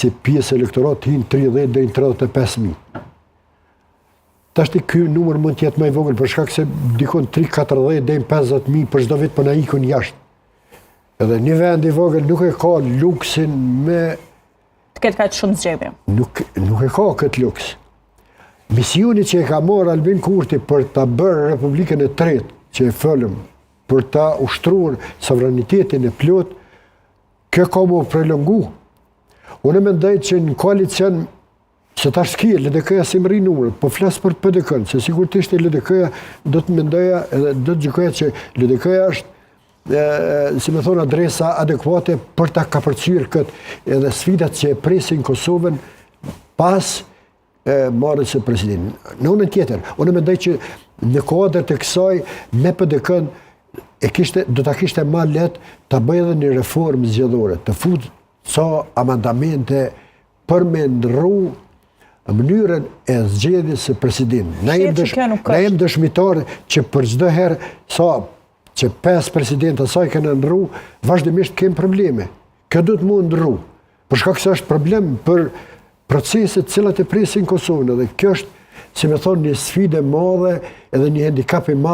Si pjesë e elektoratit hinë 30 deri në 35 mijë. Tashti ky numër mund të jetë më i vogël për shkak se dikun 3 40 deri në 50 mijë për çdo vit po na ikun jashtë. Edhe një vend i vogël nuk e ka luksin me të ketë kaq shumë zgjedhje. Nuk nuk e ka këtë luks. Misioni që e ka marrë Albin Kurti për ta bërë Republikën e tretë, që e folëm, për ta ushtruar sovranitetin e plot, kjo ka më prolongu. Unë mendoj që në koalicion Se tash s'ki, LDK-ja si mrri numrët, po flas për PDK-në, se sikur të ishte LDK-ja, do të mendoja edhe do të gjykoja që LDK-ja është e, si me thonë, adresa adekuate për ta kapërcyer këtë edhe sfidat që e presin Kosovën pas e, marrjes së presidentit. Në anën tjetër, unë mendoj që në kuadër të kësaj me PDK-n e kishte do ta kishte më lehtë ta bëjë edhe një reformë zgjedhore, të fut ca amendamente për me ndrru mënyrën e zgjedhjes së presidentit. Na jem dësh, na jem dëshmitar që për çdo herë sa që pesë presidenta sa i kanë ndrru, vazhdimisht kem probleme. Kjo duhet mu ndrru. Për shkak se është problem për proceset të cilat e presin Kosovën edhe kjo është, si me thonë, një sfidë e madhe edhe një handikap i madh.